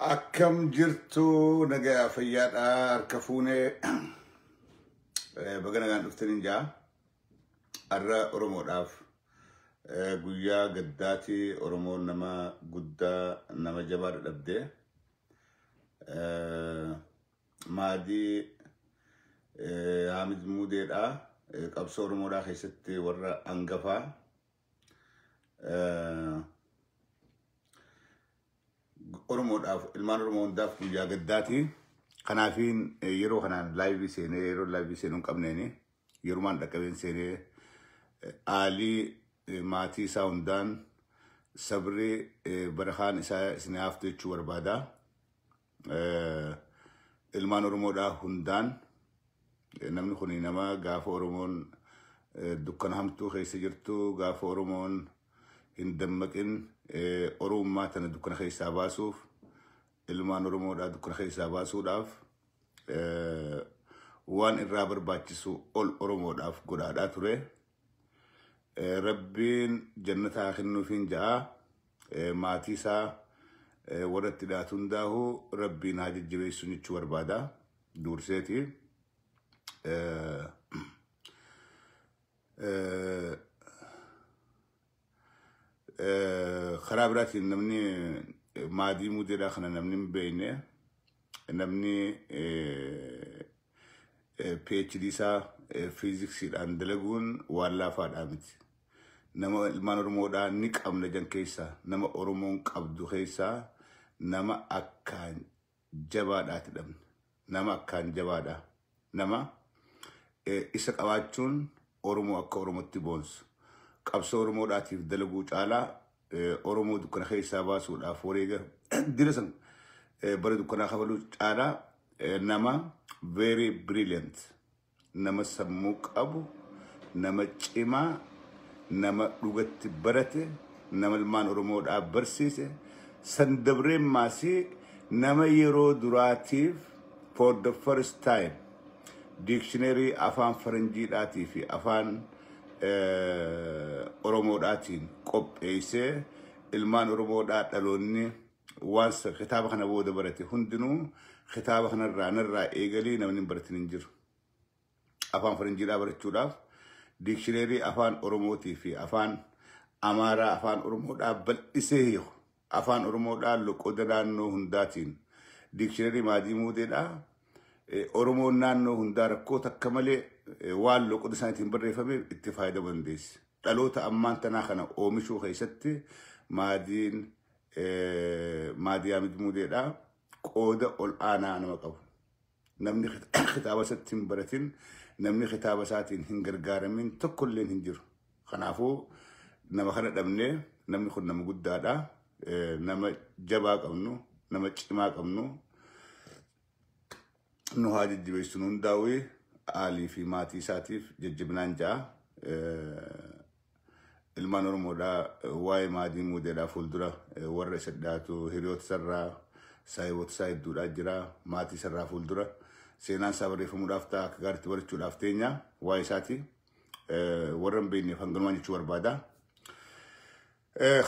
Akkam jirtu? Nagaa fayyaadha? Harka fuunee, baga nagaan dhuftaniin jaa. Har'a Oromoodhaaf guyyaa gaddaati. Oromoon nama guddaa, nama jabaa dadhabdee. Maadii Haamid Muudeedha. Qabsoo Oromoodhaa keessatti warra hangafaa. Oromoodhaaf, ilmaan Oromoo hundaaf guyyaa gaddaati. Kanaafiin yeroo kanaan live seenee, yeroo live seenuu hin qabneeni yerumaan dhaqqabeen seenee, aalii maatii isaa hundaan sabri barakaan isaa isin haftu jechuu barbaada. Ilmaan Oromoodhaa hundaan, namni kun nama gaafa Oromoon dukkana hamtuu keessa jirtu, gaafa Oromoon hin dammaqin, Oromummaa tana dukkana keessaa baasuuf, ilmaan Oromoodhaa dukkana keessaa baasuudhaaf waan irraa barbaachisu ol Oromoodhaaf godhaadhaa ture. Rabbiin jannata haa kennuufiin ja'a. Maatii isaa, warra itti dhiyaatu hundaahu Rabbiin haa jajjabeessu jechuu barbaada. Duurseeti. Karaa biraatiin namni Maadii Muudeedhaa kana namni hin beekne, namni PhD isaa fiiziksiidhaan dalaguun waan laafaadhaa miti. Nama ilmaan Oromoodhaa ni qabna jan keessaa, nama Oromoon qabdu keessaa nama akkaan jabaadhaati dhabne. Nama akkaan jabaadha. Nama isa qabaachuun Oromoo akka Oromootti boonsu. Qabsoo Oromoodhaatiif dalaguu caalaa, Oromoo dukkana keessaa baasuudhaaf wareega dira san bara dukkanaa kafaluu caalaa, nama very brilliant, nama sammuu qabu, nama cimaa, nama dhugatti barate, nama ilmaan Oromoodhaa barsiise, san dabreen maasii nama yeroo duraatiif, for the first time, dictionary afaan faranjiidhaatii fi afaan Oromoodhaatiin qopheessee, ilmaan Oromoodhaa dhaloonni waan kitaaba kana booda barate hundinuu kitaaba kanarraa narraa eegalee namni hin baratin hin jiru. Afaan faranjiidhaa barachuudhaaf dictionary afaan Oromootii fi afaan Amaaraa afaan Oromoodhaa bal'isee hiiku, afaan Oromoodhaa loqoda naannoo hundaatiin dictionary Maadii Muudeedhaa, Oromoon naannoo hundaa rakkoo takka malee waan loqoda isaaniitiin barreeffame itti fayyadamuu dandeessi. Dhaloota ammaan tanaa kana oomishuu keessatti maadiin Maadii Hamid Muudeedhaa qooda ol aanaa nama qabu. Namni kitaaba isaatti hin baratin, namni kitaaba isaatiin hin gargaaramin tokkolleen hin jiru. Kanaafuu nama kana dhabnee, namni kun nama guddaadha. Nama jabaa qabnu, nama cimaa qabnu, nu haa jajjabeessu. Nu hundaa'u aalii fi maatii isaatiif jajjabinaan ja'a. Ilmaan Oromoodhaa, waa'ee Maadii Muudeedhaa fuuldura warra isa dhiyaatu, hiriyoota isarraa, saayiboota isaa hedduudhaa jira. Maatii isarraa fuuldura seenaan isaa barreeffamuudhaaf ta'a, akka gaariitti barachuudhaaf teenya waa'ee isaati. Warra hin beekneef hanganumaan jechuu barbaada.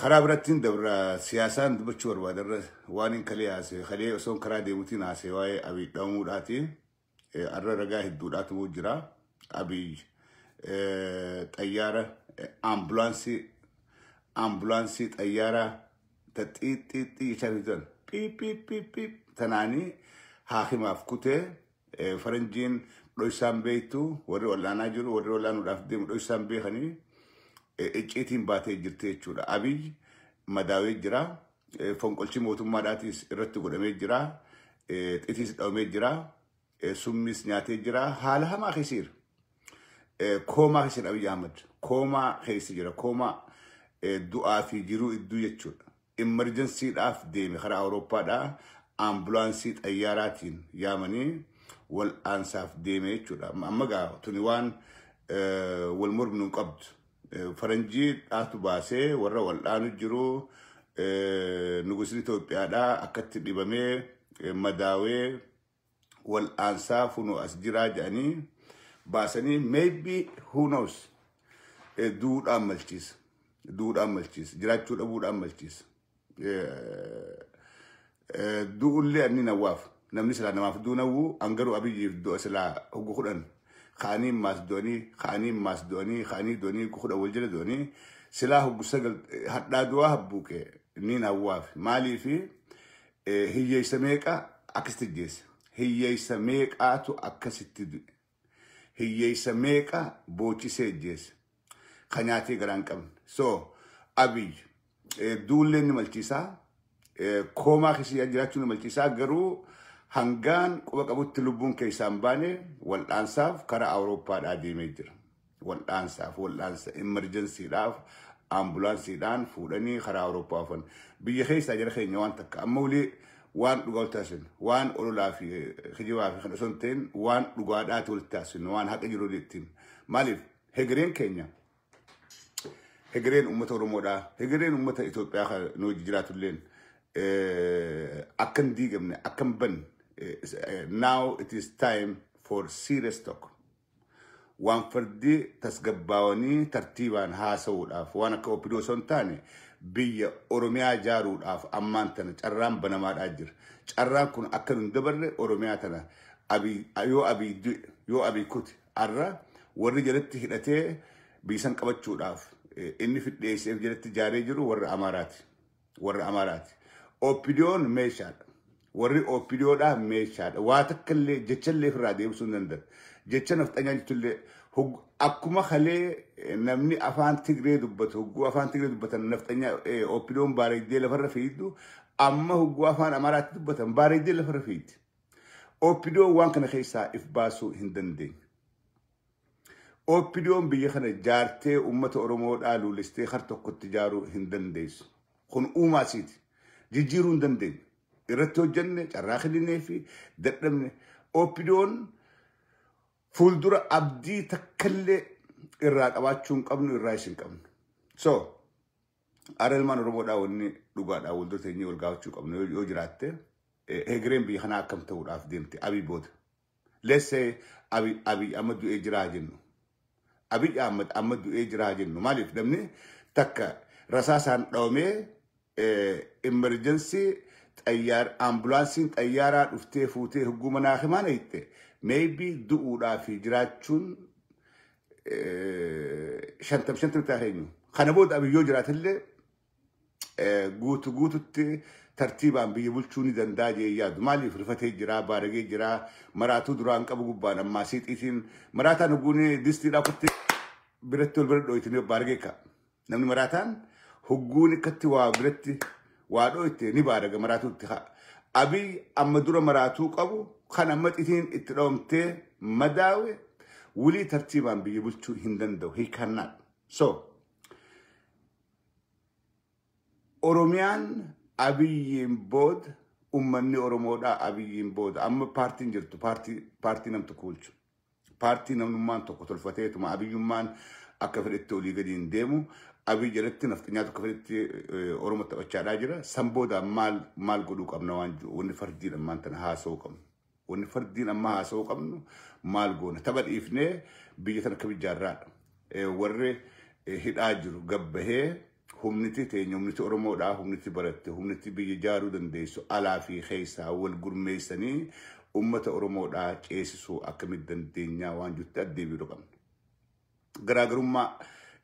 Karaa birattiin dabra, siyaasaan dubbachuu barbaada. Irra waan hin kalee haasee, kalee osoo karaa deemuutiin haasee, waa'ee Abiy dhahamuudhaati. Arra ragaa hedduudhaatu jira. Abiy xayyaara ambulaansii xayyaara ta xiixxiixxii jechaa turan, piip piip piip piip tanaanii haakimaaf kutee, faranjiin dhoysaan beektu, warri wal'aanaa jiru, warri wal'aanuudhaaf deemu dhoysaan beekanii icciitiin baatee jirti jechuudha. Abiy madaawee jira. Fonqolchi mootummaadhaatis irratti godhamee jira. Xitiis dhawamee jira. Summis nyaatee jira. Haala hamaa keessa jira. Koomaa keessa jira Abiy Ahmad. Koomaa keessa jira. Koomaa, du'aa fi jiruu idduu jechuudha. Emergencydhaaf deeme karaa Awurooppaadhaa ambulaansii xayyaaraatiin yaamanii wal'aansaaf deeme jechuudha. Amma gaa tuni waan wal morminu hin qabdu. Faranjii dhaatu baasee warra wal'aanu jiru, nugusni Itoophiyaadhaa akkatti dhibamee madaawee wal'aansaa funoo as jiraa jedhanii baasanii, maybe, who knows, duudhaan malchiisa. Duudhaan malchiisa. Jiraachuu dhabuudhaan malchiisa. Du'ullee anni nawwaaf. Namni silaa namaaf duunawwu angaruu Abiyyiif du'a silaa hoggu 10 ka'anii maas du'anii, ka'anii maas du'anii, ka'anii du'anii, hoggu 10 wal jala du'anii silaa hoggu 9 hadhaa du'aa habbuuqe ni nawwaaf. Maaliifi hiyyeessa meeqa akkasitti jeesse? Hiyyeessa meeqaatu akkasitti du'e? Hiyyeessa meeqa boochisee jeesse? Ka nyaatee garaa hin qabne. So Abiy duullee ni malchiisaa, koomaa keessa jiraachuu ni malchiisaa, garuu hangaan quba qabutti lubbuun keessaa hin baane, wal'aansaaf karaa Awurooppaadhaa deemee jira. Wal'aansaaf, wal'aansa emergency-dhaaf ambulaansiidhaan fuudhanii karaa Awurooppaa oofan. Biyya keessaa jara keenya waan takka amma olii waan dhugaa wal taasisan, waan ololaa fi kijibaa fi kan osoo hin ta'in waan dhugaadhaati walitti taasisan, waan haqa jiru ittiin. Maaliif hegereen keenya, hegereen uummata Oromoodhaa, hegereen uummata Itoophiyaa kan nu wajji jiraatulleen akka hin diigamne, akka hin banne, now it is time for serious talk. Waan fardi tasgabbaawanii tartiibaan haasa'uudhaaf, waan akka OPDO osoo hin taane biyya Oromiyaa ijaaruudhaaf ammaan tana carraan banamaadhaa jira. Carraan kun akka nun dabarre Oromiyaa tana yoo Abiy du'e, yoo Abiy kute, har'a warri jalatti hidhatee biyya san qabachuudhaaf inni fidheesseef jalatti ijaaree jiru warra Amaaraati. Warra Amaaraati. OPDOn meeshaadha. Warri OPDOdhaa meeshaadha. Waa takka illee jechallee ofirraa deebisuu hin danda'an. Jecha nafxanyaa jettullee akkuma kalee namni afaan Tigree dubbatu, hogguu afaan Tigree dubbatan nafxanyaa OPDOn baareeddee lafarra fiiddu, amma hogguu afaan Amaaraatti dubbatan baareeddee lafarra fiiddi. OPDOn waan kana keessaa if baasuu hin dandeenye. OPDOn biyya kana jaartee uummata Oromoodhaa luulistee har tokkotti ijaaruu hin dandeessu. Kun uumaa isiiti. Jijjiiruu hin dandeenye. Irratti hojjenne, carraa kenninee fi dadhabne. OPDOn fuuldura abdii takkallee irraa qabaachuu hin qabnu, irraa isin qabnu. So, ara ilmaan Oromoodhaa wanni dhugaadhaa wal dura teenyee wal gaafachuu qabnu yoo jiraatte, hegereen biyya kanaa akkam ta'uudhaaf deemte Abiy booda? Let's say Abiy amma du'ee jiraa jennu. Abiy Ahmad amma du'ee jiraa jennu. Maaliif namni takka rasaasaan dhawamee emergency xayyaar ambulaansiin xayyaaraa dhuftee fuutee hogguu manaa himaan hiitte, maybe du'uudhaa fi jiraachuun 50-50 ta'aa eenyu. Kana booda Abiy yoo jiraatillee guutu guututti tartiibaan biyya bulchuu ni danda'a jee yaadu. Maaliif rifatee jira, baaragee jira, maraatuu duraan qabu gubbaan ammaa siixiitiin maraataan hogguun distiidhaa kutti biratti ol bira dhooytanii baaragee ka'a. Namni maraataan hogguun akkatti waa biratti waa dhooyte ni baaraga, maraatuutti ka'a. Abiy amma dura maraatuu qabu kan amma xitiin itti dhawamtee madaawe wulii tartiibaan biyya bulchuu hin danda'u. He cannot. So, Oromiyaan Abiyyiin booda, uummanni Oromoodhaa Abiyyiin booda, amma paartiin jirtu paartii nam tokko bulchu. Paartii namnummaan tokko tolfateetuma Abiyyummaan akka fedhetti olii gadi hin deemu. Abiy jalatti nafxanyaa tokko fedhetti Oromoo taphachaadhaa jira. San booda maal maal godhuu qabna waan jiru wanni fardiin ammaan tana haasa'uu qabnu. Wanni fardiin amma haasa'uu qabnu maal goona? Tapha dhiifnee biyya tana akka ijaarraadha. Warri hidhaa jiru gabbahee humniti teenya, humniti Oromoodhaa, humniti baratte, humniti biyya ijaaruu dandeessu alaa fi keessaa wal gurmeessanii ummata Oromoodhaa ceesisuu akkamitti dandeenyaa waan jirtu addeebiiruu qabna. Garaagarummaa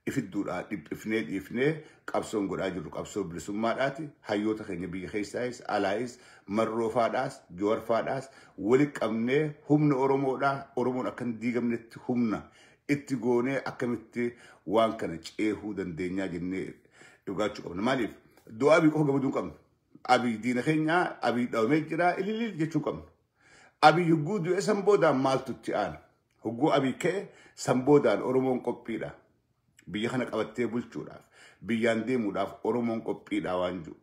ifidduudhaa dhiphifnee dhiifnee qabsoon godhaa jirru qabsoo bilisummaadhaati. Hayyoota keenya biyya keessaayis alaayis, Marroofaadhaas Jowarfaadhaas wali qabnee humna Oromoodhaa Oromoon akka hin diigamnetti humna itti goonee akkamitti waan kana ceehuu dandeenyaa jennee dhugaachuu qabna. Maaliif du'a Abiy qofa gammaduu hin qabnu. Abiy diina keenya, Abiy dhawamee jira ililil jechuu qabnu. Abiy hogguu du'e san boodaan maaltu itti aana? Hogguu Abiy ka'e san boodaan Oromoon qophiidha. Biyya kana qabattee bulchuudhaaf, biyyaan deemuudhaaf Oromoon qophiidha waan jiru.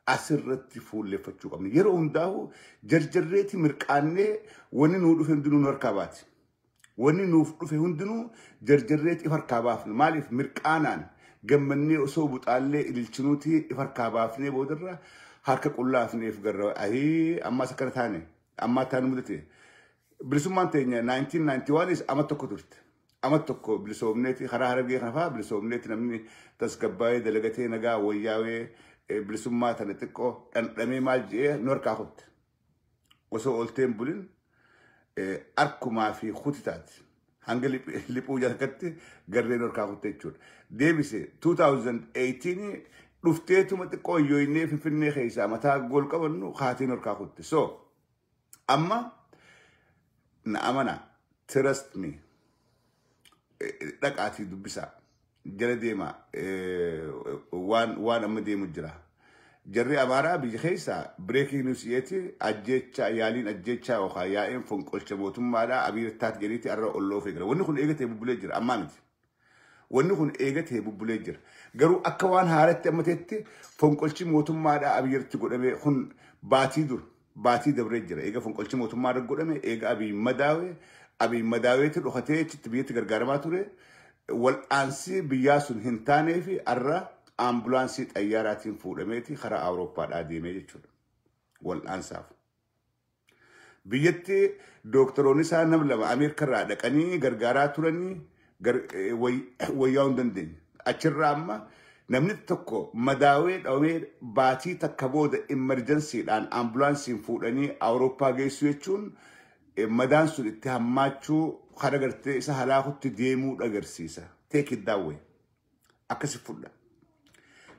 Asirratti fuulleffachuu qabna. Yeroo hundaa'u jarjarreeti mirqaannee wanni nuu dhufe hundinuu nu harkaa baati. Wanni nuuf dhufe hundinuu jarjarreeti if harkaa baafna. Maaliif mirqaanaan gammannee osoo buxaallee ililchinuuti if harkaa baafnee boodarra harka qullaafneef garra ayii ammaas akkana taane ammaa taane mudate. Bilisummaan teenya 1991 ama tokko turte. Ama tokko bilisoomneeti karaa Harargee kana fa'aa bilisoomneeti namni tasgabbaa'ee dalagatee nagaa wayyaawee Bilisummaa tana xiqqoo dhandhamee maal jedhee nu harkaa kutte. Osoo oolteen bulin arkumaa fi kuti taati. Hanga liphuu jalqatti garreen harkaa kutte jechuudha. Deebise 2018 dhufteetuma xiqqoo yooyinee Finfinnee keessaa mataa gool qabannu haatiin harkaa kutte. So amma na amana, trust me, dhaqaatii dubbisaa jala deema, waan amma deemu jira. Jarri Amaaraa biyya keessaa breaking news yeeti ajjeechaa, yaaliin ajjeechaa yookaan yaa'een fonqolcha mootummaadhaa Abiy taat jedhiiti arra olloo feegala. Wanni kun eegatee bubbulee jira, ammaa miti. Wanni kun eegatee bubbulee jira. Garuu akka waan haaratti amma ta'etti fonqolchi mootummaadhaa Abiy irratti godhame kun baatii dur baatii dabree jira. Eega fonqolchi mootummaa irratti godhame, eega Abiy madaawe, Abiy madaaweetti dhokatee achitti biyyatti gargaaramaa ture. Wal'aansi biyyaa sun hin taanee fi arra ambulaansii xayyaaraatiin fuudhameeti karaa Awurooppaadhaa deemee jechuudha. Wal'aansaaf. Biyyatti dooktoroonni isaa nam lama Ameerikarraa dhaqanii gargaaraa turanii wayyaa hin dandeenye. Achirraa amma namni tokko madaawee dhawamee baatii takka booda emergensiidhaan ambulaansiin fuudhanii Awurooppaa geessu jechuun madaan sun itti hammaachuu kana gartee isa halaakutti deemuu agarsiisa. Take it that way. Akkasi fudha.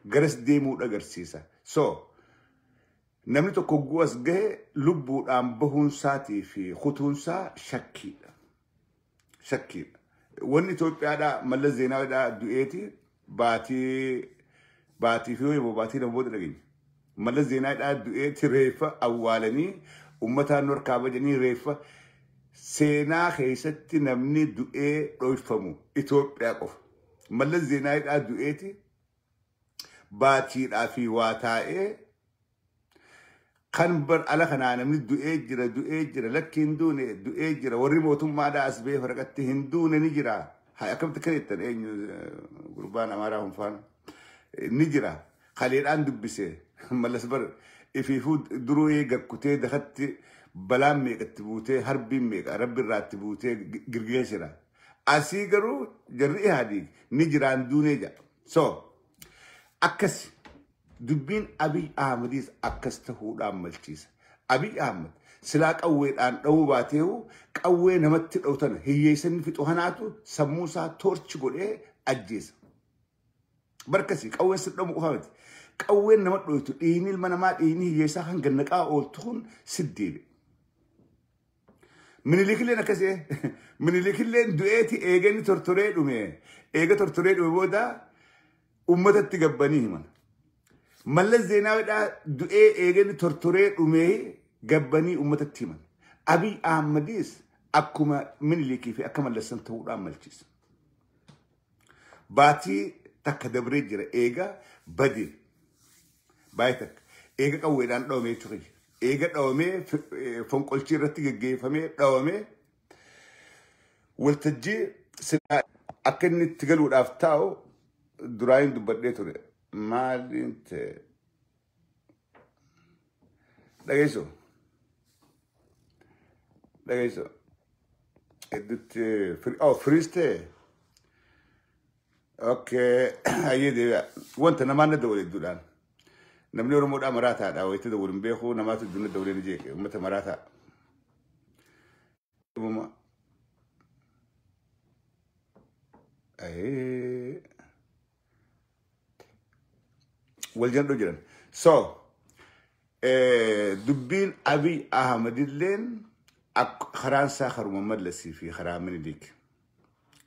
Garas deemuu agarsiisa. So namni tokko gu'as gahe lubbuudhaan bahuunsaatii fi kutuunsaa shakkiidha. Shakkiidha. Wanni Itoophiyaadhaa Mallas Zeenaawidhaa du'eeti baatii fi yoo baatii lama booda dhageenya. Mallas Zeenaawidhaa du'eeti reeffa awwaalanii uummataan nu harkaa bajanii reeffa. Seenaa keessatti namni du'ee dhoyfamu Itoophiyaa qofa. Mallas Zeenaawidhaa du'eeti baatiidhaa fi waa taa'ee kan bar ala kanaa namni du'ee jira, du'ee jira, lakki hin duune, du'ee jira, warri mootummaadhaa as ba'ee faraqatti hin duune ni jira. Haa, akkamitti kan jettan eenyu gurbaan Amaaraa hunfaan ni jira. Kaleedhaan dubbise Mallas bar ifiifuu duruu gakkutee dakatti balaan meeqatti buutee, harbiin meeqa rabbi irraatti buutee girgiree jira. Asii garuu jarri Ihaadiig ni jiraan duunee jira. So akkas dubbiin Abiy Ahmedis akkas ta'uudhaan malchiisa. Abiy Ahmed silaa qawweedhaan dha'uu baateehu qawwee namatti dha'u hiyyeessanni fixu hanaatu sammuu isaa torchi godhee ajjeesa. Barkasii qawween si dha'u qofa miti. Qawween nama dhoytu dhiigni ilma namaa, dhiigni hiyyeessaa kan gannaqaa ooltu kun siddeebi. Minilikilleen akkasii, Minilikilleen du'eeti eeganii tortoree dhume. Eega tortoree dhume booda uummatatti gabbanii himan. Mallas Zeenaawidhaa du'ee eeganii tortoree dhumee gabbanii uummatatti himan. Abiy Ahmedis akkuma Minilikii fi akka Mallassan ta'uudhaan malchiisa. Baatii takka dabree jira eega bade. Baay'ee takka. Eega qawweedhaan dhawamee jechuudha. Eega dhawamee fonqolchii irratti geggeeffamee dhawamee waltajjii silaa akka inni itti galuudhaaf taa'u duraayin dubbadhee ture. Maaliin ta'e? Dhageessu. Dhageessu. Hedduutti oh, freeze ta'e. Okay, hayyee deebi'a. Wanta namaan na dawale hedduudhaan. Namni Oromoodhaa maraataadha. Wayitti dawwalu hin beeku, namaatu hedduu na dawalee ni jeeqe. Uummata maraataa. Uumama. Wal jandoo jiran. So, dubbiin Abiy Ahmedilleen karaan isaa karuma Mallasii fi karaa Minilik.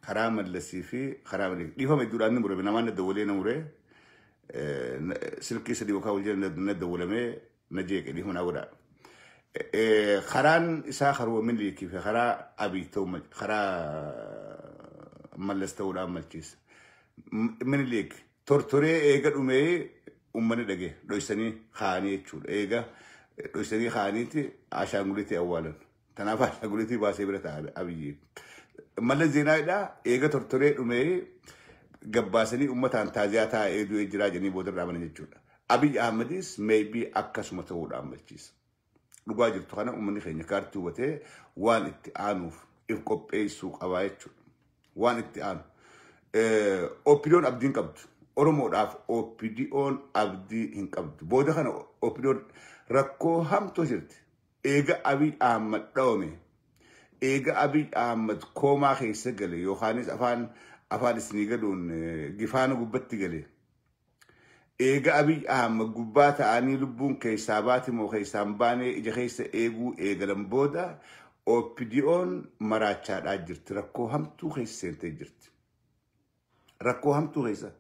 Karaa Mallasii fi karaa Minilik. Dhiifama hedduudhaan ni murame. Namaan na dawwalee na muree. Silkii sadii yookaan wal jala na dawwalamee na jeeqe, dhiifama naa godhaa. Karaan isaa karuma Minilikii fi karaa Abiy ta'uu, karaa Mallas ta'uudhaan malchiisa. Minilik tortoree eega dhumee uummanni dhage dhoysanii kaa'anii jechuudha. Eega dhoysanii kaa'aniiti ashaanguliitii awwaalan. Kanaaf ashaanguliitii baasee bira ta'a Abiyyi. Mallas Zeenaawidhaa eega tortoree dhumee gabbaasanii uummataan taaziyaa taa'ee du'ee jiraa jedhanii boodarraa amanan jechuudha. Abiy Ahmedis maybe akkasuma ta'uudhaan malchiisa. Dhugaa jirtu kana uummanni keenya kaartii hubatee waan itti aanuuf if qopheessuu qabaa jechuudha. Waan itti aanu. OPDOn abdiin qabdu. Oromoodhaaf OPDO'n abdii hin qabdu. Booda kana OPDO'n rakkoo hamtuu jirti. Eega Abiy Ahmad dhawame, eega Abiy Ahmad koomaa keessa gale yookaanis afaan isinii galuun gifaana gubbatti gale. Eega Abiy Ahmad gubbaa ta'anii lubbuun keessaa baate moo keessaan baanee ija keessa eeguu eegalan booda OPDO'n maraachaadhaa jirti. Rakkoo hamtuu keessa seentee jirti. Rakkoo hamtuu keessa.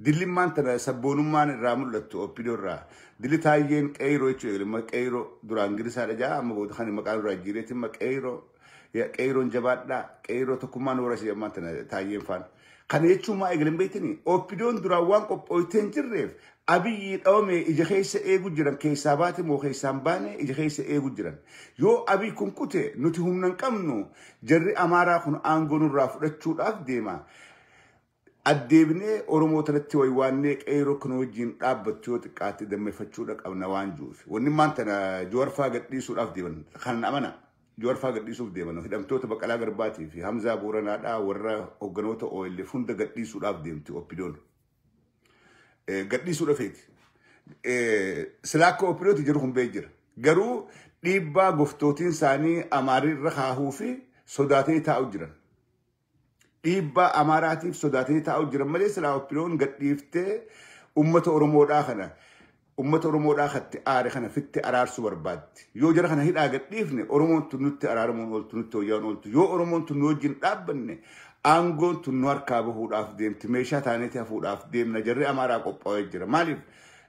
Dillimmaan tana sabboonummaan irraa mul'attu OPDO irraa. Dilli taayyeen qeyroo jechuudha. Eegalee qeyroo duraan Girisaadha jaa amma booda kan maqaan irraa jireetti amma qeyroo qeyroon jabaadhaa qeyroo tokkummaan warra ishee ammaan tana taayyeen faana. Kana jechuun maa eegaleen beektanii OPDO'n duraan waan qophooytee hin jirreef Abiyyi dhawame ija keessa eegu jiran keessaa baate moo keessaan baane ija keessa eegu jiran. Yoo Abiy kun kute nuti humna hin qabnu jarri Amaaraa kun aangoo nurraa fudhachuudhaaf deema. Addeebinee Oromoo tanatti waywaannee qeyroo kana wajjin dhaabbattu yoo xiqqaatti dammeeffachuudha qabna waan jiruuf. Wanni maan tana Jawaarfaa gadhiisuudhaaf deeman kan amana. Jawaarfaa gadhiisuuf deeman hidhamtoota Baqqalaa Garbaatii fi Hamzaa Booranaadhaa warra hogganoota OLF hunda gadhiisuudhaaf deemti OPDO'n. Gadhiisuu dhafeeti. Silaa akka OPDO'ti jiru kun bee jira. Garuu dhiibbaa goftootiin isaanii Amaarii irra kaahuu fi sodaatanii taa'u jiran. Dhiibbaa Amaaraatiif sodaatanii taa'u jiran malee silaa OPDO'n gadhiiftee uummata Oromoodhaa kana uummata Oromoodhaa katti aare kana fitti araarsuu barbaaddi. Yoo jara kana hidhaa gadhiifne Oromoon tun nutti araaramuun ooltu nutti hoyyaan ooltu. Yoo Oromoon tun nu wajjin dhaabbanne aangoon tun nu harkaa bahuudhaaf deemti. Meeshaa taaneeti hafuudhaaf deemna. Jarri Amaaraa qophaa'ee jira. Maaliif?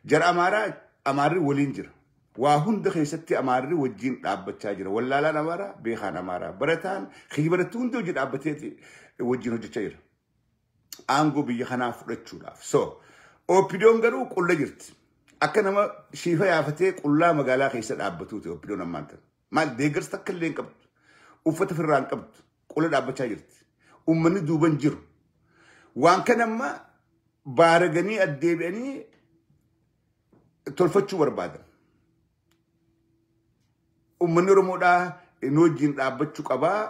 Jara Amaaraa Amaarri waliin jira. Waa hunda keessatti Amaarri wajjin dhaabbachaa jira. Wallaalaan Amaaraa, beekaan Amaaraa, barataan, barattuu hundi hojii dhaabbateeti wajjin hojjechaa jira. Aangoo biyya kanaa fudhachuudhaaf. So, OPDO'n garuu qulla jirti. Akka nama shiifa yaafatee qullaa magaalaa keessa dhaabbatuuti OPDO'n ammaan tana. Maal deeggarsa takka illee hin qabdu. Uffata ofirraa hin qabdu. Qulla dhaabbachaa jirti. Uummanni duuban jiru. Waan kana amma baaraganii addeebi'anii tolfachuu barbaadan. Uummanni Oromoodhaa nu wajjin dhaabbachuu qabaa.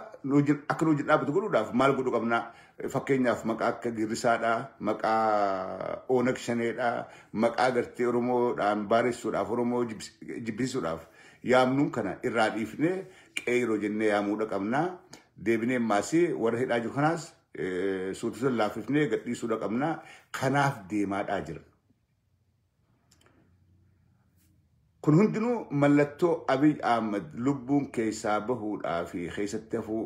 Akka nu wajjin dhaabbatu godhuudhaaf maal godhuu qabnaa? Fakkeenyaaf maqaa akka Girrisaadhaa, maqaa Oonag Shaneedhaa, maqaa gartee Oromoodhaan baaressuudhaaf, Oromoo jibbisuudhaaf yaamnuun kana irraa dhiifnee qeyroo jennee yaamuudha qabnaa. Deebinee maasii warra hidhaa jiru kanaas suutusan laaffifnee gadhiisuudha qabnaa. Kanaaf deemaadhaa jira. Kun hundinuu mallattoo Abiy Ahmad lubbuun keessaa bahuudhaa fi keessatti hafuu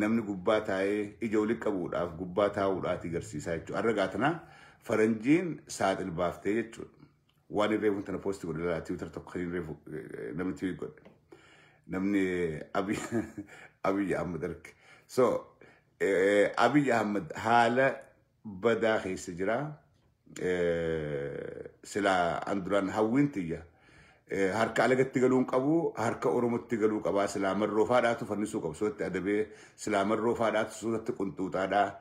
namni gubbaa taa'ee ija walitti qabuudhaaf gubbaa taa'uudhaati agarsiisaa jechuudha. Har'a gaatanaa faranjiin saaxil baaftee jechuudha. Waan hin reefu tana poosti godhe laa Tiwiitar tokko kan hin reefu namni tiwiit godhe. Namni Abiy Ahmad arge. So Abiy Ahmad haala badaa keessa jira. Silaa an duraan hawwiin tiyya. Harka alagatti galuun qabu, harka Oromootti galuu qabaa. Silaa marroo faadhaatu fannisuu qabu. Suuratti adabee silaa marroo faadhaatu suuratti qunxuuxaadhaa.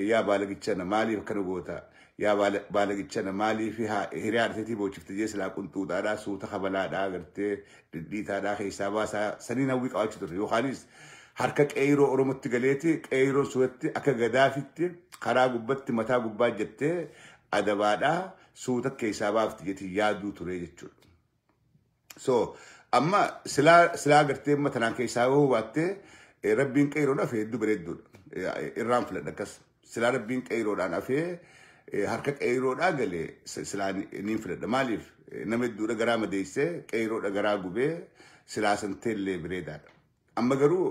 Yaa baalagichana maaliif akkana goota? Yaa baalagichana maaliif hiriyaa arteetii boochifte jee silaa qunxuuxaadhaa suuta kabalaadhaa gartee dhidhiitaadhaa keessaa baasaa saniin hawwii qabaachuu ture. Yookaanis harka qeyroo Oromootti galeeti qeyroon suuratti akka gadaafitti karaa gubbatti mataa gubbaa jettee adabaadhaa suuta keessaa baafti jetti yaaduu ture jechuudha. So amma silaa gartee amma tanaan keessaa yoo hubaatte rabbiin qeyroon hafee hedduu bareedduudha. Irraan filadha akkas. Silaa rabbiin qeyroodhaan hafee harka qeyroodhaa galee silaa niin filadha. Maaliif nama hedduudha garaa madeessee qeyroodha garaa gubee silaa santeellee bareedaadha. Amma garuu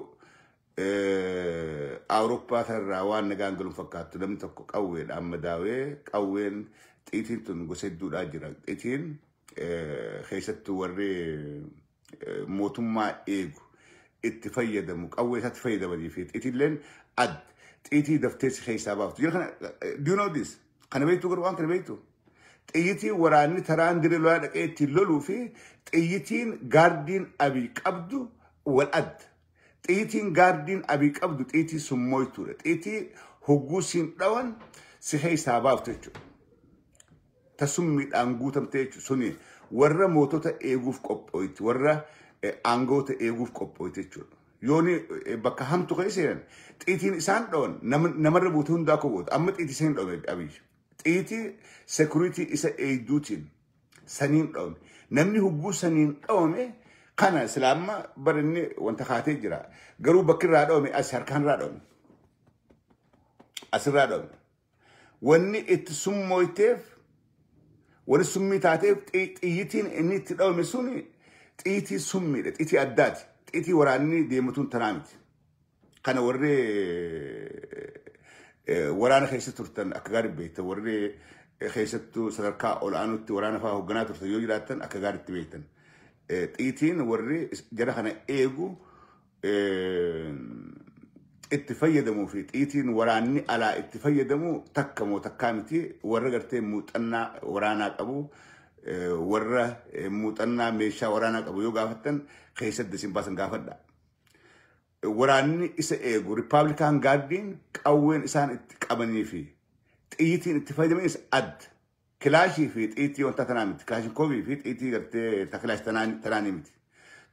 Awurooppaa kanarraa waan nagaan galuun fakkaattu namni tokko qawweedha amma daawee qawween xiitiin tun gosa hedduudhaa jira. Xiitiin keessattuu warri mootummaa eegu itti fayyadamu qawwee isaatti fayyadamanii fi xiitiilleen adda xiitii daftee si keessaa baaftu. Jira kana, do you know this? Kana beektu garuu waan kana beektu? Xiyyitiin waraanni taraan dirree lolaa dhaqee ittiin loluu fi xiyyitiin gaardiin Abiy qabdu wal adda. Xiyyitiin gaardiin Abiy qabdu xiyyitii summoytuudha. Xiyyitii hogguu siin dhawan si keessaa baaftu jechuudha. Tasummiidhaan guutamte jechuudha. Suni warra mootota eeguuf qophooyti, warra aangoota eeguuf qophooyti jechuudha. yooni bakka hamtu keessa seenan xiitiin isaan dhawan namarra buute hundaa akka gootu amma xiitii isaan dhawame Abiyyi. Xiitii security isa eegduutiin saniin dhawame. Namni hugguu saniin dhawame kana silaamma barinni wanta kaatee jira. Garuu bakki irraa dhawame as harkaan irraa dhawame. Asirraa dhawame. Wanni itti summooyteef wanni summii taateef xiyyitiin inni itti dhawame suni xiitii summiidha. Xiitii addaati. Xiitii waraanni deematuun tanaa miti. Kana warri waraana keessa turtan akka gaarii beektan warri keessattuu sadarkaa ol'aanutti waraana fa'aa hoogganaa turtan yoo jiraattan akka gaariitti beektan. Xiitiin warri jara kana eegu itti fayyadamuu fi xiitiin waraanni alaa itti fayyadamu takka moo takkaa miti warra gartee muuxannaa waraanaa qabu warra muuxannaa meeshaa waraanaa qabu yoo gaafattan keessatti isin baasan gaafadha. Waraanni isa eegu Rippaabilikaan gaardiin qawween isaan itti qabanii fi xiyyitiin itti fayyadamanis adda. Kilaashii fi xiyitii wanta tanaa miti. Kilaashinkoovii fi xiyitii gartee takilaash tanaanii miti.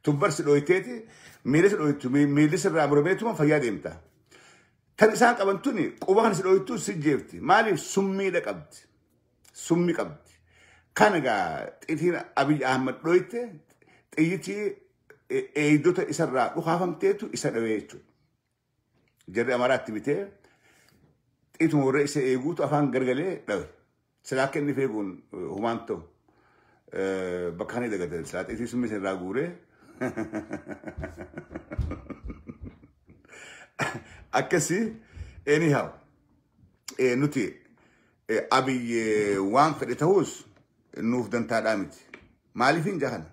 Tumbarsi dhooyteeti miila si dhooytu miilli sirraa murameetuma fayyaa deemta. Tan isaan qaban tuni quba kan si dhooytu si jeefti. Maaliif summiidha qabdi? Summi qabdi. Kana gaa xiyitiin Abiy Ahmad dhooyte xiyyitii eegdota isarraa dhukaafamteetu isa dhawee jechuudha. Jarri Amaaraatti bitee xiituma warra isa eeguutu afaan gargalee dhawe. Silaa akka inni feeguun humaan ta'u bakka kana dagate silaa xiitii summi isa irraa guuree akkasii anyhow nuti Abiy waan fedhe ta'us nuuf dantaadhaa miti. Maaliif hin jahana?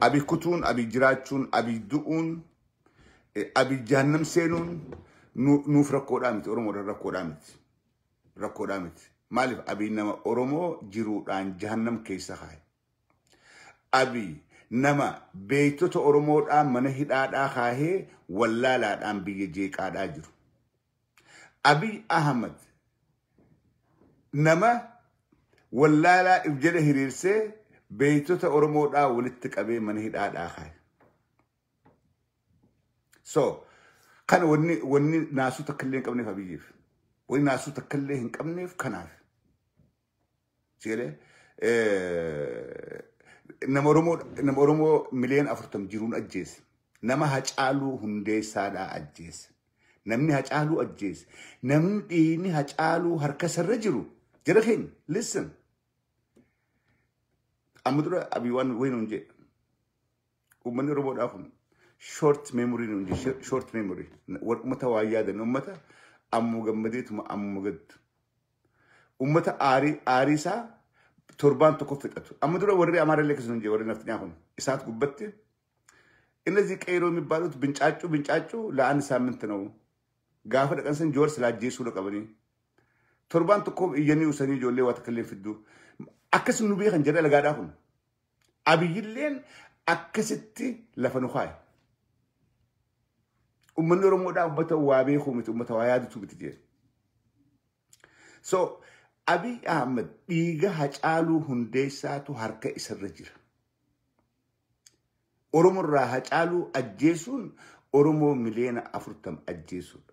Abiy kutuun, Abiy jiraachuun, Abiy du'uun, Abiy jahannam seenuun nuuf rakkoodhaa miti. Oromoodhaan rakkoodhaa miti. Rakkoodhaa miti. Maaliif Abiy nama Oromoo jiruudhaan jahannam keessa kaaye. Abiy nama beektota Oromoodhaan mana hidhaadhaa kaahee wallaalaadhaan biyya jeeqaadhaa jiru. Abiy Ahmad nama wallaalaa if jedhe hiriirsee beektota Oromoodhaa walitti qabee mana hidhaadhaa kaaye. So kana wanni naasuu takka illee hin qabneef Abiyyiif. Wanni naasuu takka illee hin qabneef kanaaf. Sigalee nama Oromoo 40 miliyoon jiruun ajjeese. Nama Hacaaluu Hundeessaadhaa ajjeese. Namni Hacaaluu ajjeese. Namni dhiigni Hacaaluu harka isarra jiru. Jara keenya listen. Amma dura Abiy waan wayi nuun jedhe. Uummanni Oromoodhaa kun short memory nuun jedhe. Short memory. Uummata waa yaadan uummata ammuma gammadeetuma ammuma gaddu. Uummata aarii isaa torbaan tokko fixatu. Amma dura warri Amaara illee akkasuma jedhe warri naftinyaa kun isaat gubbatti እነዚህ ቀይሮ የሚባሉት ብንጫጩ ብንጫጩ ለአንድ ሳምንት ነው። gaafa dhaqan san Jowaar silaa ajjeesuu qabanii. Torbaan tokko iyyanii usanii ijoollee waa takka illee fiddu. Akkas nu beekan jedha lagaadhaa kun. Abiyyilleen akkasitti lafa nu kaaye. Uummanni Oromoodhaa uummata waa beekuu miti uummata waa yaadatu miti jedhe. So Abiy Ahmad dhiiga Hacaaluu Hundeessaatu harka isarra jira. Oromoorraa Hacaaluu ajjeesuun Oromoo 40 miliyoona ajjeesuudha.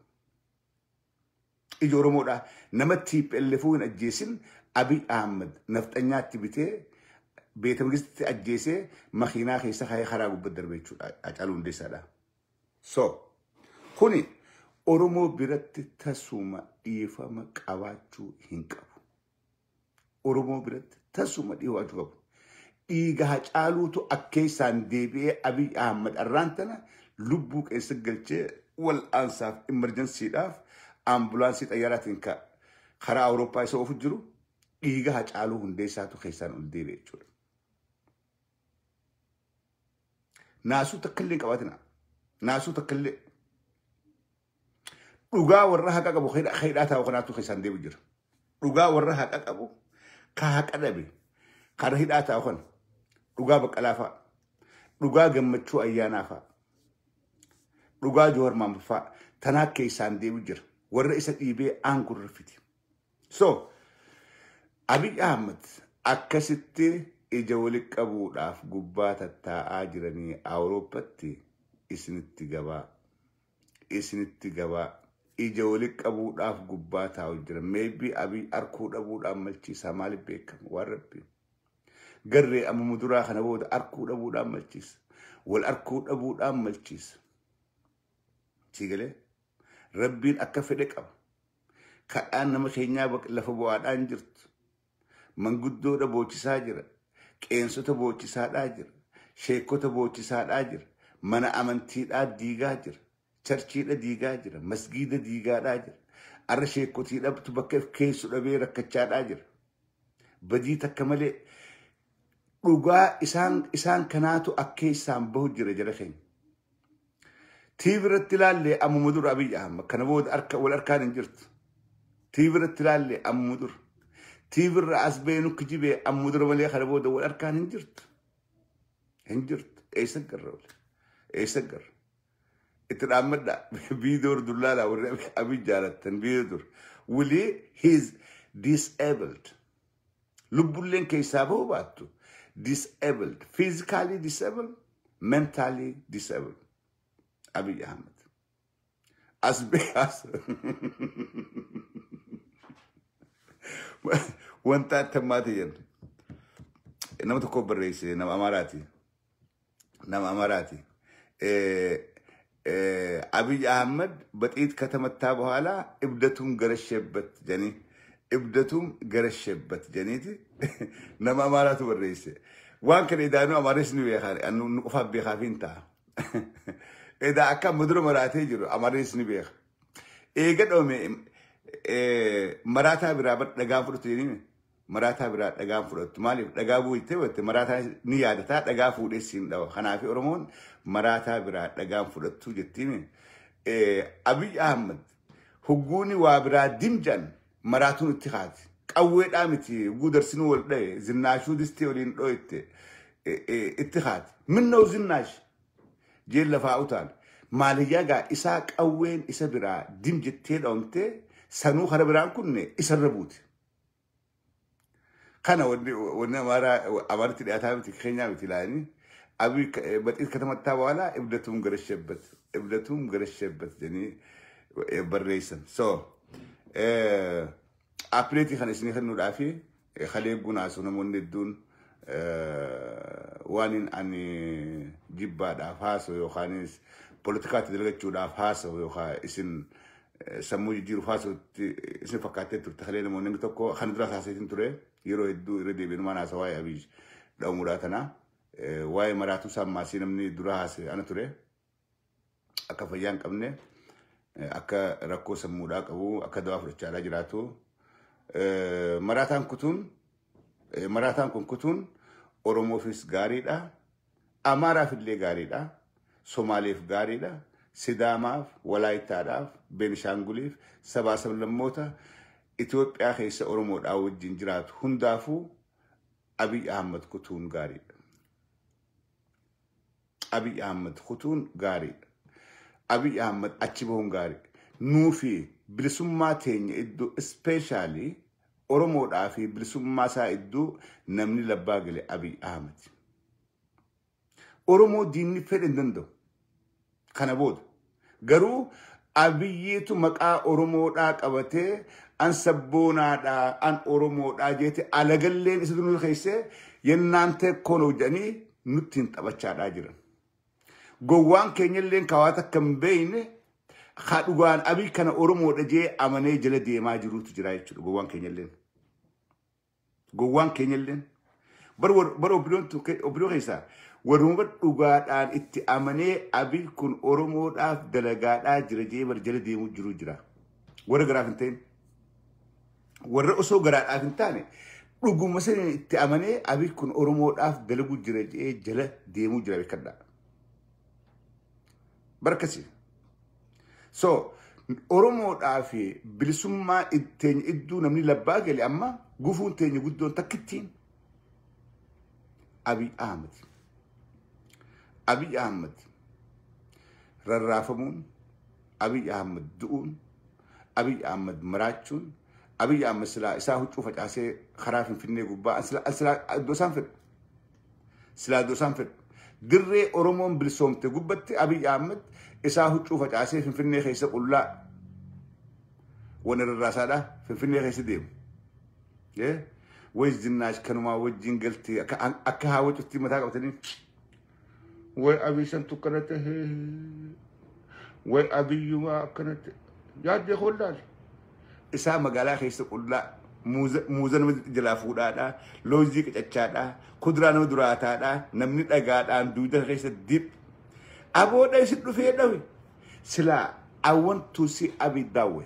Ija Oromoodhaa nama TPLF hin ajjeesin Abiy Ahmad nafxanyaatti bitee beeta mangistitti ajjeesee makiinaa keessa kaayee karaa gubbatti darbe jechuudha Hacaaluu Hundeessaadha. So kuni Oromoo biratti tasuma dhiifama qabaachuu hin qabu. Oromoo biratti tasuma dhiifachuu qabu. Dhiiga Hacaaluutu akkeessaan deebi'ee Abiy Ahmad arraan tana lubbuu keessa galchee wal'aansaaf emergensiidhaaf ambulaansii xayyaaraatiin karaa Awurooppaa isa oofu jiru dhiiga Hacaaluu Hundeessaatu keessaan ol deebi'e jechuudha. Naasuu takka illee hin qabaatina. Naasuu takka illee. Dhugaa warra haqa qabu hidhaa taa'u kanaatu keessaan deebi'u jira. Dhugaa warra haqa qabu ka haqa dhabe karaa hidhaa taa'u kana dhugaa Baqqalaa fa'a. Dhugaa Gammachuu Ayyaanaa fa'a. Dhugaa Joowar Mahaammad fa'a. Tanaa keessaan deebi'u jira. Warra isa dhiibee aangoo fiti. So Abiy Ahmad akkasitti ija walitti qabuudhaaf gubbaa tattaa'aa jiranii Awurooppatti Isinitti gabaa. Isinitti gabaa. Ija walitti qabuudhaaf gubbaa taa'u jira. Maybe Abiy arkuu dhabuudhaan malchiisa maaliif beekama waan rabbi. Garree amma muduraa kana booda arkuu dhabuudhaan malchiisa. Wal arkuu dhabuudhaan malchiisa. Siigalee rabbiin akka fedhe qaba. Kadhaan nama keenyaa lafa bu'aadhaan jirtu. Manguddoodha boochisaa jira. Qeensota boochisaadhaa jira. Sheekota boochisaadhaa jira. Mana amantiidhaa diigaa jira. Charchiidha diigaa jira. Masgiida diigaadhaa jira. Arra sheekotiidhabtu bakka keessu dhabee rakkachaadhaa jira. Badii takka malee dhugaa isaan kanaatu akka isaan bahu jira jara keenya. TV irratti ilaallee ammuma dura Abiy Ahmad kana booda harka wal harkaan hin jirtu. TV irratti ilaallee ammuma dura. TV irra as bahee nukki jibee ammuma dura malee kana booda wal harkaan hin jirtu. Hin jirtu. Eessa garra wal? Eessa garra? Itti dhaammadha. Viidiyoo dullaalaa warri Abiy jaalattan viidiyoo dur. Wuli he is disabled. Lubbulleen keessaa bahuu baattu. Disabled. Physically disabled, mentally disabled. Abiy Ahmed. As as wanta attammaati jennu. Nama tokko barreesse nama Amaaraati. Nama Amaaraati. Abiy Ahmed በጥይት ከተመታ በኋላ እብደቱም ገረሸበት ጀኒ እብደቱም ገረሸበት ጀኒቲ nama Amaaraatu barreesse. Waan kana idaanuu Amaaris ni beekaa nu qofaaf beekaaf hin ta'a. Edaa akka amma dura maraatee jiru Amaaris ni beeka. Eega dhoome maraataa biraa dhagaa fudhatu jedhime maraataa biraa dhagaa fudhatu maaliif dhagaa buutee batte maraataa ni yaadataa dhagaa fuudhee siin dhawa. Kanaaf Oromoon maraataa biraa dhagaa fudhattu jettiime. Abiy Ahmed hugguuni waa biraa dimjan maraatuun itti kaati. Qawweedhaa miti guudarsinuu wal dhaye zinnaashuu distee waliin dho'ette itti kaati. Minnoo zinnaash jeen lafaa utaal. Maaliyyaa gaa isaa qawween isa biraa dim jettee dhoomtee sanuu kara biraan kunne isarra buute. Kana wanni Amaaritti dhiyaataa miti keenyaa miti laani. Abiy በጥይት ከተመታ በኋላ እብደቱም ገረሸበት እብደቱም ገረሸበት jedhanii barreessan. So Aapileetii kana isinii kennuudhaaf kalee gunaasu namoonni hedduun waan ani jibbaadhaaf haasa'u yookaanis poolitikaatti dalagachuudhaaf haasa'u yookaan isin sammuu jijjiiruuf haasa'utti isin fakkaattee turte kalee namoonni tokko kan dura haasa'iin ture yeroo hedduu irra deebiin haasa waa'ee Abiy dha'umuudhaa tana waa'ee maraatuu sammaasii namni dura haasa'e ana ture akka fayyaa hin qabne akka rakkoo sammuudhaa qabu akka dawaa fudhachaadhaa jiraatu. Maraataan kun kutuun Oromoofis gaariidha, Amaaraaf illee gaariidha, Somaaleef gaariidha, Sidaamaaf, Walaayittaadhaaf, Beenishaanguliif, sabaa sablammoota Itoophiyaa keessa Oromoodhaa wajjin jiraatu hundaafuu Abiy Ahmed kutuun gaariidha. Abiy Ahmed kutuun gaariidha. Abiy Ahmed achi bahuun gaariidha. Nuufi bilisummaa teenya iddoo ispeeshaalii Oromoodhaa fi bilisummaa isaa iddoo namni labbaa gale Abiy Ahmed. Oromoo diinni fedhe hin danda'u. Kana booda garuu Abiyyiitu maqaa Oromoodhaa qabatee an sabboonaadhaa an Oromoodhaa jeete alagalleen isa dunuu keessee yennaan teekkoon hojjanii nutti hin taphachaadhaa jiran. Gowwaan keenyalleen kawaata akka hin beekne dhugaan Abiy kana Oromoodha jee amanee jala deemaa jirutu jira jechuudha gowwaan keenyalleen. Gowwaan keenyalleen. Bara obbiloo keessaa warruma dhugaadhaan itti amanee Abiy kun Oromoodhaaf dalagaadhaa jira jee bara jala deemuu jiru jira. Warra garaaf hin ta'in. Warra osoo garaadhaaf hin taane dhuguma saniin itti amanee Abiy kun Oromoodhaaf dalaguu jira jee jala deemuu jira beekadhaa. Barkasi. So Oromoodhaa fi bilisummaa teenya iddoo namni labbaa gale amma gufuun teenya guddoon takkittiin Abiy Ahmed. Abiy Ahmed rarraafamuun, Abiy Ahmed du'uun, Abiy Ahmed maraachuun, Abiy Ahmed silaa isaa huccuu facaasee karaa Finfinnee gubbaa silaa iddoo isaan fedhu. Silaa iddoo isaan fedhu. Dirree Oromoon bilisoomte gubbatti Abiy Ahmed isaa huccuu facaasee Finfinnee keessa qullaa wan irraasaadha Finfinnee keessa deemu. Way zinnaash kanumaa wajjin galtee akka haawwacutti mataa qabatanii way Abiy santu akkana ta'e way Abiyyumaa akkana ta'e yaaddee hollaale. Isaa magaalaa keessa qullaa muuza nama jalaa fuudhaadha, loozii qicachaadha, kuduraa nama duraataadha, namni dhagaadhaan duuda keessa dip. Aboodha isin dhufee dhawe. Silaa I want to see Abiy that way.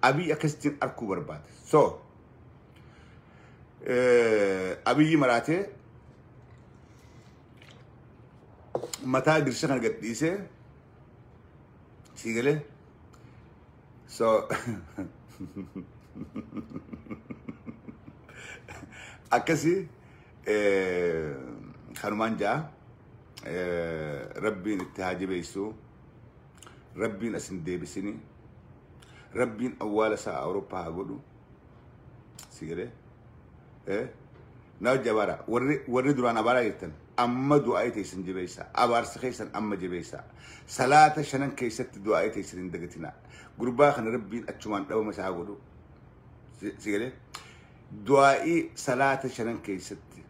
Abiy akkasittiin arkuu barbaade. So, Abiyyi maraatee mataa dirsha kana gad dhiisee sii galee. So, akkasii kanumaan ja'a Rabbiin itti haa jabeessu, Rabbiin as hin deebisini, Rabbiin awwaala isaa Awurooppaa haa godhu. Si galee na hojii abaara warri duraan abaaraa jirtan amma du'aa teessan jabeessa, abaarsa keessan amma jabeessa, salaata shanan keessatti du'aa teessan hin dagatinaa. Gurbaa kana Rabbiin achumaan dhabama isaa haa godhu. Si galee du'aa'ii salaata shanan keessatti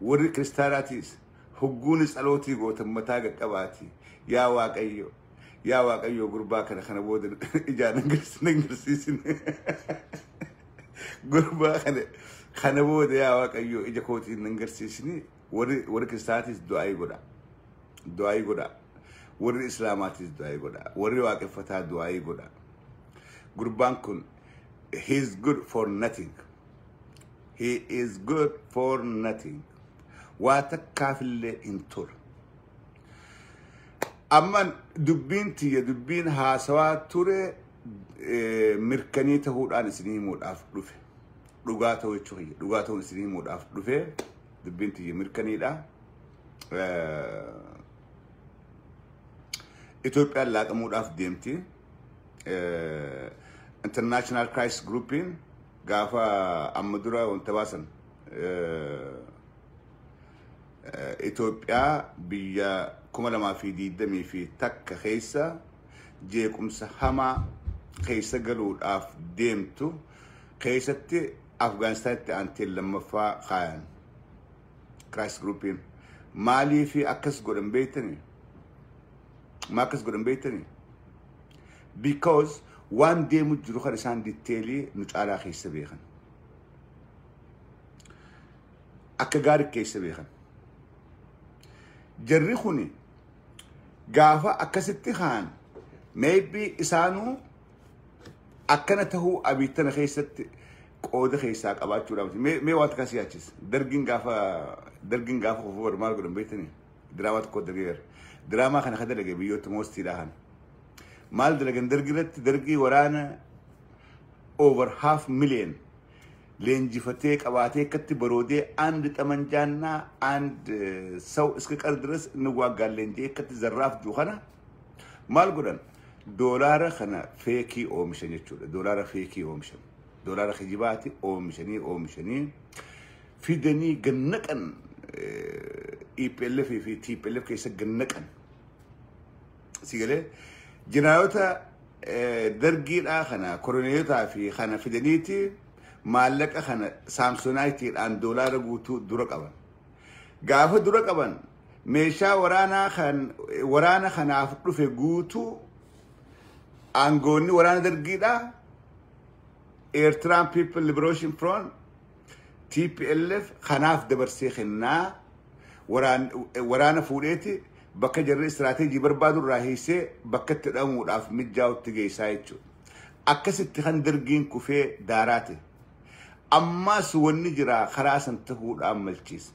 warri kiristaanaatiis hogguun tsalootii gootan mataa qaqqabaati. Yaa Waaqayyo, yaa Waaqayyo gurbaa kana kana booda ijaan agarsiisin. Gurbaa kana kana booda yaa Waaqayyo ija kootiin agarsiisini. Warri kiristaanaatiis du'aa'ii godha. Du'aa'ii godha. Warri islaamaatiis du'aa'ii godha. Warri waaqeffataa du'aa'ii godha. Gurbaan kun he is good for nothing. He is good for nothing. Waa takkaafillee hin tolu. Amman dubbiin tiyya dubbiin haasawaa ture mirkanii ta'uudhaan isinii himuudhaaf dhufe. Dhugaa ta'uu jechuu kiyya. Dhugaa ta'uun isinii himuudhaaf dhufe. Dubbiin tiyya mirkaniidha. Itoophiyaan laaqamuudhaaf deemti. International Crisis Groupiin gaafa amma dura wanta baasan Itoophiyaa biyya 2021 keessa jeequmsa hamaa keessa galuudhaaf deemtu keessatti Afgaanistaanitti aantee lammaffaa kaayan. Crisis Groupiin maalii fi akkas godhan beektanii? Maa akkas godhan beektanii? Because waan deemu jiru kan isaan ditteelii nu caalaa keessa beekan. Akka gaarii keessa beekan. Jarri kuni gaafa akkasitti kaan maybe isaanuu akkana tahuu abiittana keessatti qooda keessaa qabaachuudhaaf. Mee waan takka si yaachisa. Dargiin gaafa kufuu bar maal godhan beektanii? Diraamaa tokko dalagee gara. Diraamaa kana ka dalage biyyoota moostiidhaa kana. Maal dalagan dargii irratti dargii waraana over 500,000 leenjifatee qabaatee akkatti baroodee አንድ ጠመንጃና አንድ ሰው እስከ ቀር ድረስ እንዋጋለን እንጂ akkatti zarraaf jiru kana maal godhan doolaara kana feekii oomishan jechuudha. Doolaara feekii oomishan. Doolaara kijibaati oomishanii fidanii gannaqan EPLF fi TPLF keessa gannaqan. Si galee jinaayota dargiidhaa kana koroneeyotaa fi kana fidaniiti maallaqa kana saamsonaayitiidhaan doolaara guutuu dura qaban. Gaafa dura qaban meeshaa waraanaa kan waraana kanaaf dhufe guutuu aangoonni waraana dargiidhaa Eertiraan People Liberation Front TPLF kanaaf dabarsee kennaa waraana fuudheeti bakka jarri istiraatejii barbaadu irraa hiisee bakka itti dhamuudhaaf mijaa'utti geessaa jechuudha. Akkasitti kan dargiin kufee daaraate. Ammas wanni jira karaa san tahuudhaan malchiisa.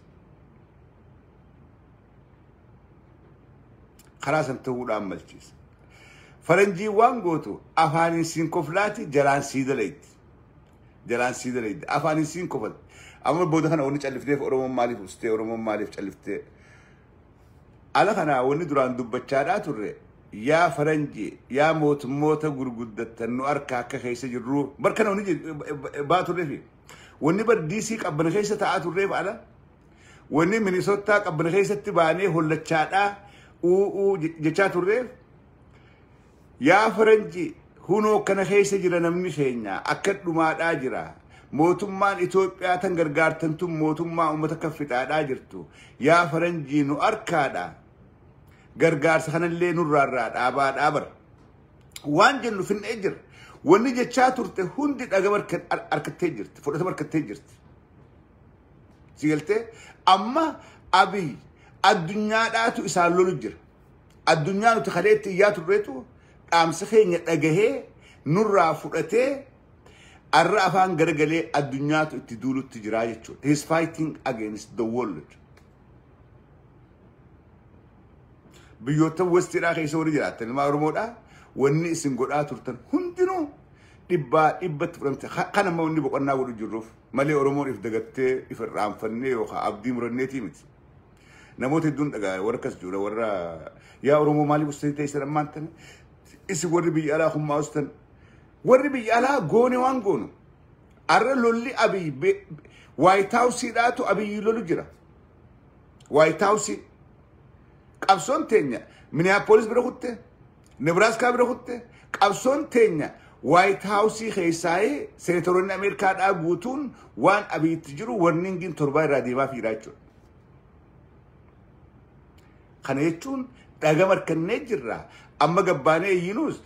Karaa san tahuudhaan malchiisa. Faranjii waan gootu afaaniin siin koflaati jalaan sii dalaydi. Jalaan sii dalaydi. Afaaniin siin kofalti. Amma booda kana wanni callifteef Oromoon maaliif ustee Oromoon maaliif calliftee? Ala kana wanni duraan dubbachaadhaa turre yaa faranjii yaa mootummoota gurguddattan nu harka akka keessa jirru barkana wanni baa turreefi Wanni bar DC qabbana keessa taa'aa turreef ala. Wanni Minnesota qabbana keessatti baanee hollachaadhaa uuu jechaa turreef. Yaa faranji hunoo kana keessa jira namni keenya akka dhumaadhaa jira. Mootummaan Itoophiyaa tan gargaartan tun mootummaa uummata kan fixaadhaa jirtu. Yaa faranjii nu arkaadha. Gargaarsa kanallee nurraarraa dhaabaadhaa bara. Waan jennu finnee jira. Wanni jechaa turte hundi dhaga harkattee jirti. Fudhatama harkattee jirti. Si galtee amma Abiy addunyaadhaatu isaan lolu jira. Addunyaa nuti kaleetti iyyaa turreetu dhaamsa keenya dhagahee nurraa fudhatee arra afaan garagalee addunyaatu itti duulutti jira jechuudha. He is fighting against the world. Biyyoota Westiidhaa keessa warri jiraatan ilmaa Oromoodhaa wanni isin godhaa turtan hundinuu dhibbaa dhibbatti fudhamte. Kan amma wanni boqonnaa godhu jirruuf malee Oromoon if dagattee if irraanfannee yookaan abdii muranneetii miti. Namoota hedduun dhagaa warra akkas jiru warra yaa Oromoo maaliif ustanii teessan ammaan tana isin warri biyya alaa hummaa ustan warri biyya alaa goone waan goonu arra lolli Abiy White House-dhaatu Abiy lolu jira. White House qabsoon teenya Minneapolis bira kutte Nebraska bira kutte qabsoon teenya White House keessaayee seneetoroonni Ameerikaadhaa guutuun waan Abiyitti jiru warningiin torbaa irraa deemaa fi jechuudha. Kana jechuun dhaga markannee jirra. Amma gabbaanee iyyinuus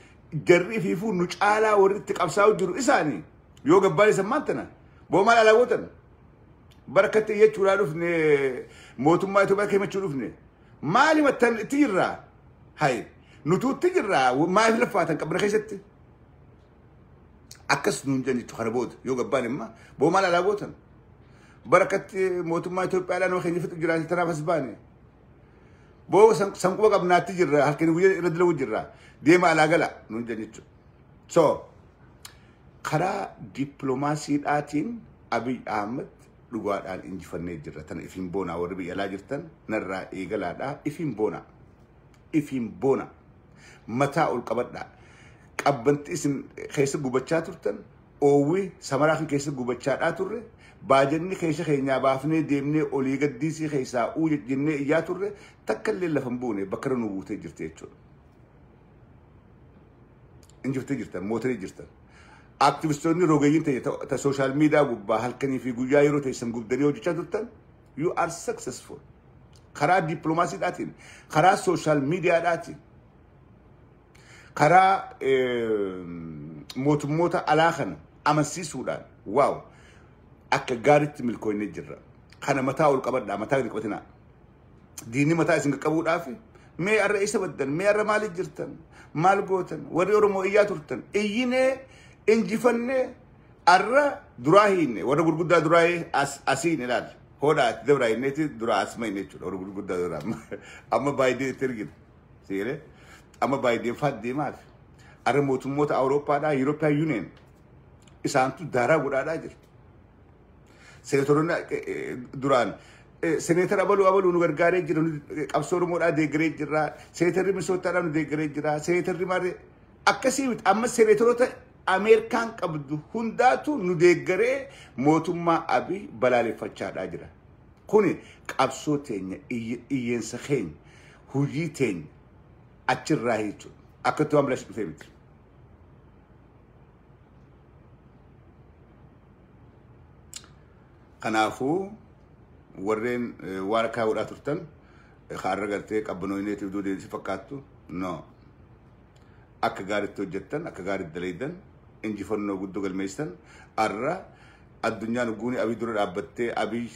jarri fiifuu nu caalaa warri itti qabsaa'u jiru isaanii yoo gabbaan isan maantana boo maal alaa gootan barakatti iyyachuudhaa dhufne mootummaa Itoophiyaa keemachuu dhufne maali mattan itti jirraa hay nutuutti jirraa maaliif laffaatan qabna keessatti akkas nuun jedhan jechuu kana booda yoo gabbaan imma boo maal alaa gootan barakatti mootummaa Itoophiyaadhaa nama keenya fixu jiraate tanaaf as baane boo sanquba qabnaatti jirra halkan guyyaa irra dalagu jirra deema alaa gala nuun jedhan jechuudha. So karaa dippiloomaasiidhaatiin Abiy Ahmed dhugaadhaan injifannee jirra. Tana ifiin boonaa warri biyya alaa jirtan narraa eegalaadhaa ifiin boonaa. Ifiin boonaa. Mataa ol qabadhaa. Qabbanti isin keessa gubachaa turtan oowwi samaraa kan keessa gubachaadhaa turre baajanni keessa keenyaa baafnee deemnee olii gaddiisii keessaa uu jennee iyyaa turre takka illee lafa hin buune bakka irra nu buutee jirti jechuudha. Injiftee jirtan mootorii jirtan. Aktivistoonni rogeeyyiin ta'e ta sooshaal miidiyaa gubbaa halkanii fi guyyaa yeroo teessan gubdanii hojjechaa turtan you are successful. Karaa dippiloomaasiidhaatiin, karaa sooshaal miidiyaadhaatiin, karaa mootummoota alaa kana amansiisuudhaan waaw akka gaariitti milkoonnee jirra. Kana mataa ol qabadhaa, mataa gadi qabatinaa. Diinni mataa isin qaqqabuudhaaf mee arra isa baddan, mee arra maaliif jirtan, maal gootan, warri Oromoo iyyaa turtan, iyyinee injifannee arra duraa hiinne warra gurguddaa duraa asiin ilaali. Hoodhaa ati dabraa hinneeti duraa asuma hinne jechuudha warra gurguddaa duraa. Amma baay'ee itti ergina. Seeree amma baay'ee faat deemaaf. Arra mootummoota Awurooppaadhaa European Union isaantu daaraa godhaadhaa jira. Seneetoroonni duraan seneetara abaluu abaluu nu gargaaree jira qabsoo Oromoodhaa deeggaree jira. Seneetarri Minisootaadhaa nu deeggaree jira. Seneetarri maarree akkasii miti amma seneetoroota Ameerikaan qabdu hundaatu nu deeggaree mootummaa Abiy balaaleffachaadhaa jira. Kuni qabsoo teenya iyyeensa keenya hojii teenya achirraa jechuudha. Akkatti waan bilaash dhufee miti. Kanaafuu warreen waan akkaa godhaa turtan kaarra gartee qabbanooyineetiif duudeessi fakkaattu no. Akka gaariitti hojjettan akka gaariitti dalaydan injifannoo guddoo galmeessan arra addunyaan guuni Abiy dura dhaabbattee Abiy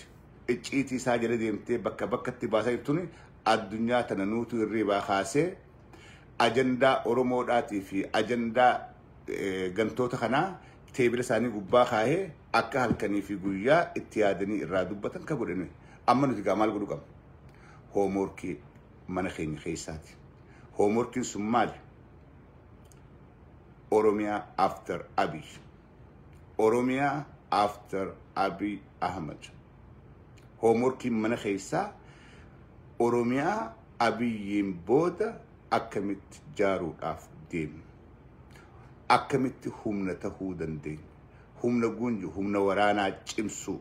icciitii isaa jala deemtee bakka bakkatti baasaa jirtuni addunyaa tana nuutu hirribaa kaasee ajandaa Oromoodhaatii fi ajandaa gantoota kanaa teebila isaanii gubbaa kaahee akka halkanii fi guyyaa itti yaadanii irraa dubbatan ka godhani. Amma nuti gaa maal godhu qabna? Hoomworkii mana keenya keessaati. Hoomworkiin sun maali? Oromia after Abiy. Oromia after Abiy Ahmed. Hoomworkiin mana keessaa Oromiyaa Abiyyiin booda akkamitti jaaruudhaaf deemna? Akkamitti humna tahuu dandeenya? Humna gunju humna waraanaa cimsuu.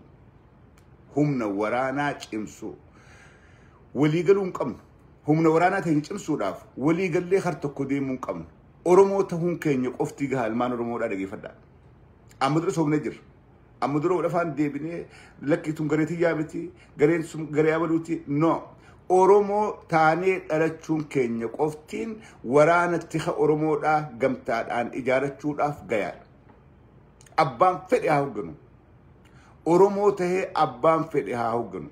Humna waraanaa cimsuu. Waliigaluu hin qabnu. Humna waraanaa teenya cimsuudhaaf waliigallee har tokko deemuu hin qabnu. Oromoo ta'uun keenya qofti gahaa ilmaan Oromoodhaa dhageeffadhaa. Amma dura soomnee jirra. Amma dura lafaan deebinee lakki tun garee tiyyaa miti, gareen sun garee abaluuti. No. Oromoo taanee dhalachuun keenya qoftiin waraana tika Oromoodhaa gamtaadhaan ijaarachuudhaaf gayaadha. Abbaan fedhe haa hoogganu. Oromoo tahee abbaan fedhe haa hoogganu.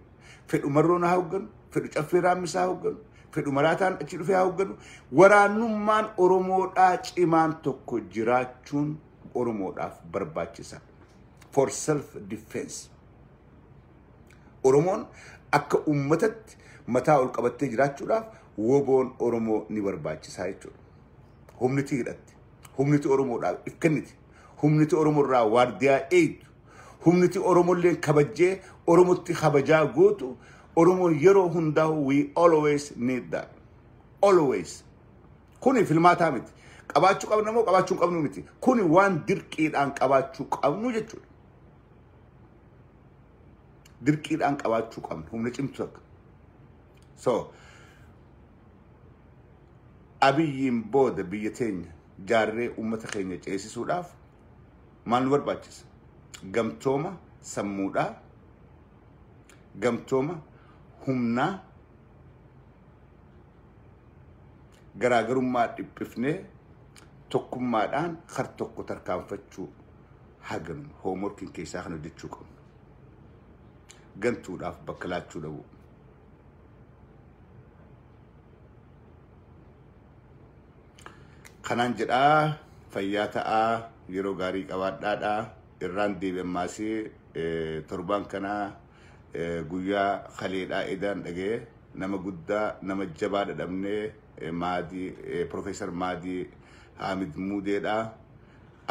Fedhu marroon haa hoogganu. Fedhu caffee raammisaa haa hoogganu. Fedhu maraataan achi dhufee haa hoogganu. Waraannummaan Oromoodhaa cimaan tokko jiraachuun Oromoodhaaf barbaachisaa. For self defense. Oromoon akka uummatatti mataa ol qabattee jiraachuudhaaf woboon Oromoo ni barbaachisaa jechuudha. Humniti hidhatti. Humniti Oromoodhaaf if kenniti. Humniti Oromoorraa waardiyaa eegdu. Humniti Oromollee kabajjee Oromotti kabajaa gootu. Oromoon yeroo hundaa we always need that. Always. Kuni filmaataa miti. Qabaachuu qabna moo qabaachuu hin qabnu miti. Kuni waan dirqiidhaan qabaachuu qabnu jechuudha. Dirqiidhaan qabaachuu qabnu humna cimtu akka. So Abiyyiin booda biyya teenya jaarree uummata keenya ceesisuudhaaf maal nu barbaachisa? Gamtooma sammuudhaa, gamtooma humnaa, garaagarummaa dhiphifnee tokkummaadhaan har tokko tarkaanfachuu haganuma hoomworkiin keessaa kan hojjechuu qabnu. Gantuudhaaf bakka laachuu dhabu. Kanaan jedhaa fayyaa ta'aa yeroo gaarii qabaadhaadhaa irraan deebi'ammaasii torbaan kanaa guyyaa kaleedhaa edaan dhagee nama guddaa nama jabaa dhadhabnee Maadii Profeesar Maadii Haamid Muudeedhaa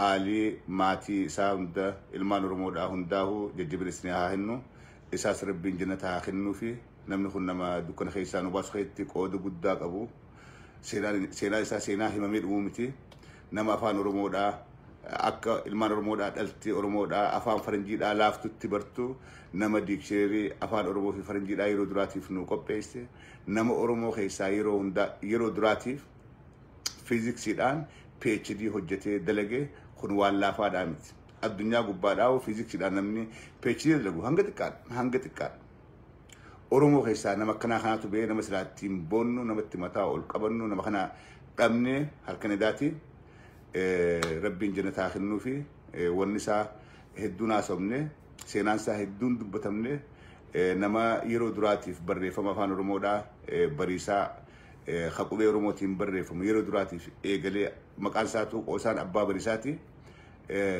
Aalii maatii isaa hunda ilmaan Oromoodhaa hundaa'uu jajjabina isin haa kennu isaas rabbiin jannata haa kennuu fi namni kun nama dukkana keessaa nu baasu keessatti qooda guddaa qabu. Seenaa isaa seenaa himamee dhumuu miti. Nama afaan Oromoodhaa akka ilmaan Oromoodhaa dhalti Oromoodhaa afaan Faranjiidhaa laaftutti bartu nama diikshineerii afaan Oromoo fi Faranjiidhaa yeroo duraatiif nu qopheesse nama Oromoo keessaa yeroo hundaa yeroo duraatiif fiiziksiidhaan PhD hojjetee dalage kun waan laafaadhaa miti. Addunyaa gubbaadhaa fiiziksiidhaan namni PhD dalagu hanga xiqqaadha hanga xiqqaadha. Oromoo keessaa nama akkanaa kanaatu ba'ee nama silaa ittiin boonnu namatti mataa ol qabannu nama kana dhabnee halkan edaati. Rabbiin jannataa kennuu fi wanni isaa hedduun haasofne seenaan isaa hedduun dubbatamne nama yeroo duraatiif barreeffama afaan Oromoodhaa bariisaa haqubee Oromootiin barreeffamu yeroo duraatiif eegalee maqaan isaatu qoosaan abbaa bariisaati.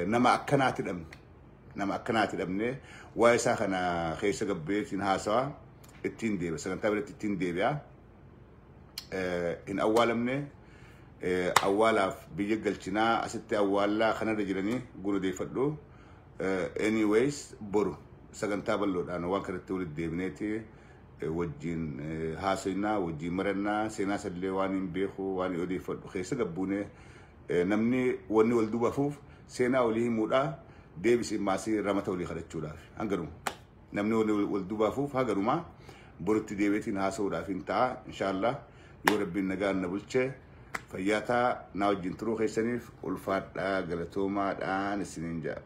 Nama akkanaati dhabne. Nama akkanaati dhabne waa'ee isaa kana keessa gabbeetiin haasawaa ittiin deebi'a sagantaa biratti ittiin deebi'a. Hin awwaalamne awwaalaaf biyya galchinaa asitti awwaallaa kanarra jiranii gurgudeeffadhu. Anyways boru sagantaa bal'oodhaan waan kanatti walitti deebineeti wajjin haasofnaa wajjin marannaa seenaa sallee waan hin beeku waan hin odeeffadhu keessa gabbuune namni wanni wal duuba hafuuf seenaa walii himuudhaa deebisee maasii ramata walii kadhachuudhaaf hanganuma namni wanni wal duuba hafuuf hanganuma borutti deebiitiin haasa'uudhaaf hin ta'a inshaallah yoo rabbiin nagaan na bulche fayyaa ta'a na wajjin turuu keessaniif ulfaadhaa galatoomaadhaan isiniin jedha.